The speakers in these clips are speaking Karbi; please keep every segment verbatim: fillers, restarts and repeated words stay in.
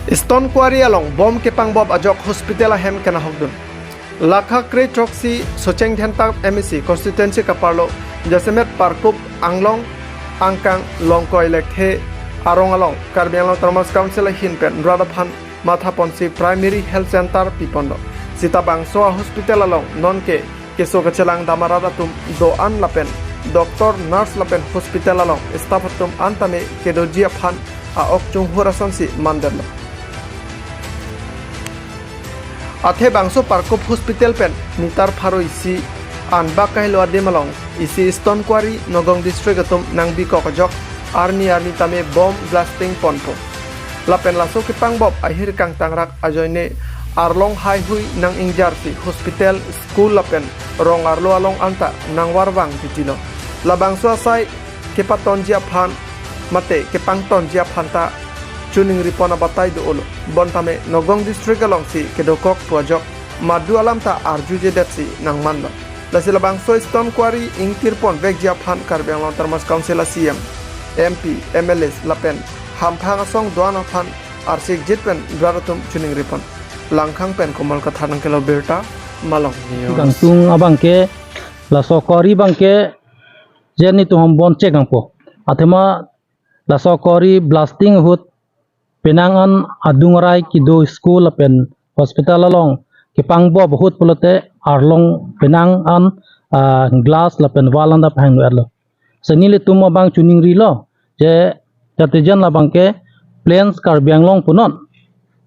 Stone Quarry along bom kepangbop ajok hospital ahem kenahokdun. Lakha kre throksi Socheng Dhenta M A C constituency kaparlo jasemet Parkup Anglong, Angkang, Longkoi Lekthe arong along Karbi Anglong Autonomous Council ahin pen rat aphan mathaponsi Primary Health Center piponlo. Sita bangso a-hospital along nonke keso kachelang dam arat atum do-an lapen doctor, nurse lapen hospital along staff atum an tame kedoji aphan a-ok chunghur asonsi mandetlo. Athe bangso Parkup Hospital pen meter pharo isi an bak kahelo adim along isi Stone Quarry Nagaon District atum nangbikok ajok arni arni tame bom blasting ponpo. Lapen laso kepangbop ahir kangtangrak ajoine arlong haihui nang-ingjarsi hospital, school lapen rong arlo along anta nangvarvang titilo. Labangso asai kepatonji aphan mate kepangtonji aphan ta chuningripon abatai do-olo. Bontame Nagaon District alongsi kedokok pu ajok madu alam ta arjujedetsi nangmanlo. Lasi labangso Stone Quarry ingtirponvekji aphan Karbi Anglong Autonomous Council a-C E M, M P, M L As lapen hamphang asong do-an aphan arsikjit pen rat atum chuningripon. Langkhang pen Komal Kathar nangkelo birta, Malong News. Kangtung abangke, laso quarry abangke, je nelitum bonchek nangpo. Athema laso quarry blasting ahut penang an adung arai kedo school lapen hospital along kepangbop ahut pulote arlong penang an, ah, glass lapen wall anta pahang lo. Si nelitum abang chuningrilo, je jatijan labangke Plains Karbi Anglong punon,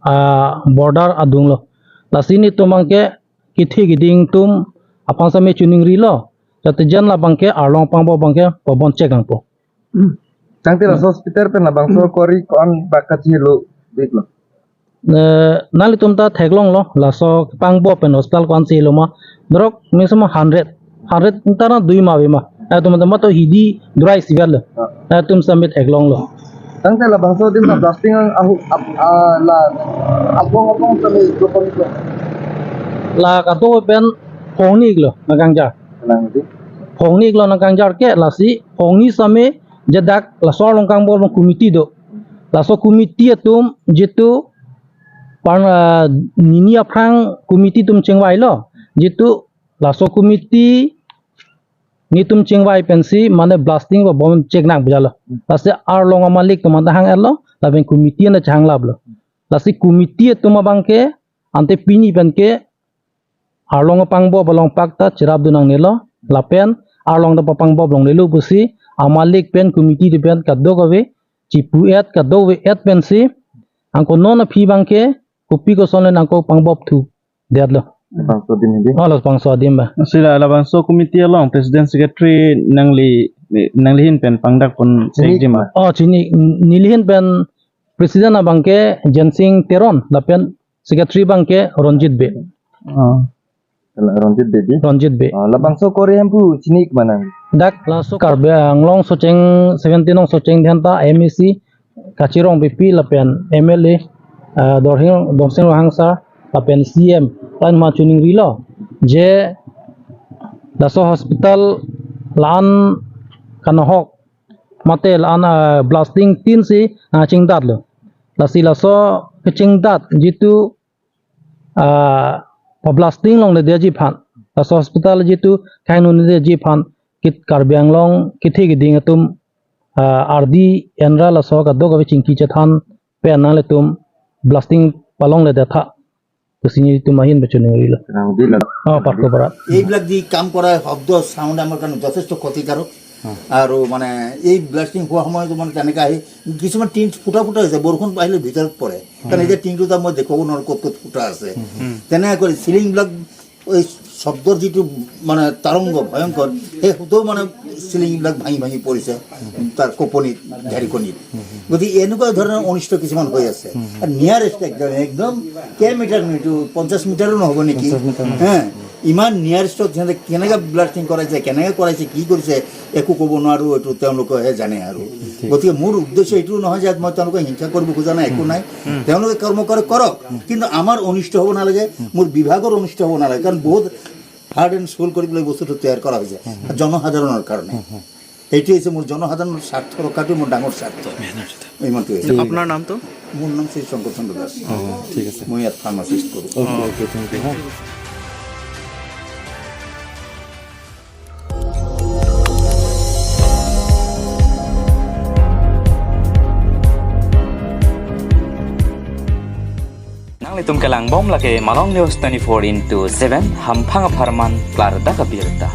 ah, border adunglo. Lasi nelitum abangke kethe keding atum aphan same chuningrilo, jatijan labangke arlong pangbop abangke pabonchek nangpo. Hmm. Tangte laso hospital pen labangso quarry ko-an bak kachelo diklo. Eh, nanglitum ta theklonglo, laso pangbop pen hospital ko-an chelo ma. Drok mingsoma hundred, hundred ta na dui ma ave ma. Eh, atum ta mato hidi durai sivet lo. Ah. Eh, atum same theklonglo. Tangte labangso adim ta blasting ang ahu ap, ah, la apong apong same dokon ko. La kato pen phongni iklo nangkangjar. Lang di. Phongni iklo nangkangjar ke lasi phongni same je dak laso arlong kangbop along committee do. Laso committee atum jitu pan, ah, nini aphrang committee atum chingvailo. Jitu laso committee nelitum chingvai pensi mane blasting pabonchek nang bujalo. Lasi arlong amalik atum anta hang-etlo, lapen committee anta chehang laplo. Lasi committee atum abangke ante pini penke arlong pangbop along pak ta cherapdun nangnelo, lapen arlong ta papangbop longlelo pusi amalik pen committee de pen kadokave chipu-et kadokave-et pensi angko non aphi abangke kopi koson le nangko pangbop thu detlo. Labangso adim hidi. Oh, labangso adim ba. Si la labangso committee along president secretary nangli, nangli ahin pen pangdakpon chini sekji ma. Oh, chini, neli ahin pen president abangke Jensing Teron lapen secretary abangke Ronjit Bey. Oh. Ronjit Bey di. Ronjit Bey. Oh, labangso quarry hemphu chini ik ma nang. Dak laso Karbi Anglong Socheng seventeen nong Socheng Dhenta M A C Kachirong Beypi lapen M L A, ah, Dorsing, Dorsing Ronghang sir lapen C M lain ma chuningrilo. Je laso hospital la-an kanahok mate la-an, ah, blasting tin si, ah, chingdatlo. Lasi laso kechingdat jitu, ah, pablasting longledetji aphan, laso hospital jitu kainunledetji aphan, kit Karbi Anglong kethe keding atum, ah, ardi enra laso kadokave chingki chethan pen nanglitum blasting palongledetha pusi nelitum ahin pen chuningrilo. Rang di la. Oh, Parkup Barat. এইবিলাক যি কাম কৰা শব্দ, চাউণ্ড আমাৰ কাৰণে যথেষ্ট ক্ষতিকাৰক। আৰু মানে এই ব্লাষ্টিং হোৱা সময়তো মানে তেনেকে আহি কিছুমান টিন ফুটা ফুটা হৈছে, বৰষুণ আহিলে ভিতৰত পৰে। কাৰণ এতিয়া টিনটো তাৰ মই দেখুৱাব নোৱাৰো ক'ত ক'ত ফুটা আছে। তেনেকৈ চিলিংবিলাক এই শব্দৰ যিটো মানে তৰংগ ভয়ংকৰ, সেই শব্দও মানে চিলিংবিলাক ভাঙি ভাঙি পৰিছে তাৰ কঁপনিত, ঢেৰেকনিত। গতিকে এনেকুৱা ধৰণৰ অনিষ্ট কিছুমান হৈ আছে। আৰু নিয়াৰেষ্ট একদম, একদম কেই মিটাৰ নো এইটো, পঞ্চাশ মিটাৰো নহ'ব নেকি? পঞ্চাশ মিটাৰ নহ'ব। হে, ইমান নিয়াৰেষ্টত সিহঁতে কেনেকৈ ব্লাষ্টিং কৰাইছে, কেনেকৈ কৰাইছে, কি কৰিছে, একো ক'ব নোৱাৰো, এইটো তেওঁলোকেহে জানে আৰু। ঠিক। গতিকে মোৰ উদ্দেশ্য এইটো নহয় যে মই তেওঁলোকক হিংসা কৰিব খোজা নাই, একো নাই। তেওঁলোকে কৰ্ম কৰে, কৰক, কিন্তু আমাৰ অনিষ্ট হ'ব নালাগে, মোৰ বিভাগৰ অনিষ্ট হ'ব নালাগে, কাৰণ বহুত হাৰ্ট এণ্ড চ'ল কৰি পেলাই বস্তুটো তৈয়াৰ কৰা হৈছে জনসাধাৰণৰ কাৰণে। এইটো হৈছে মোৰ জনসাধাৰণৰ স্বাৰ্থ ৰক্ষাটো মোৰ ডাঙৰ স্বাৰ্থ। ইমানটোৱে। আপোনাৰ নামটো? মোৰ নাম শ্ৰী শংকৰ চন্দ্ৰ দাস। অ, ঠিক আছে। মই ইয়াত ফাৰ্মাচিষ্ট কৰোঁ। অ'কে, অ'কে, থেংক ইউ, হা। Nanglitum kelang bom lake Malong News twenty-four into seven, hamphang apharman klardak abirta.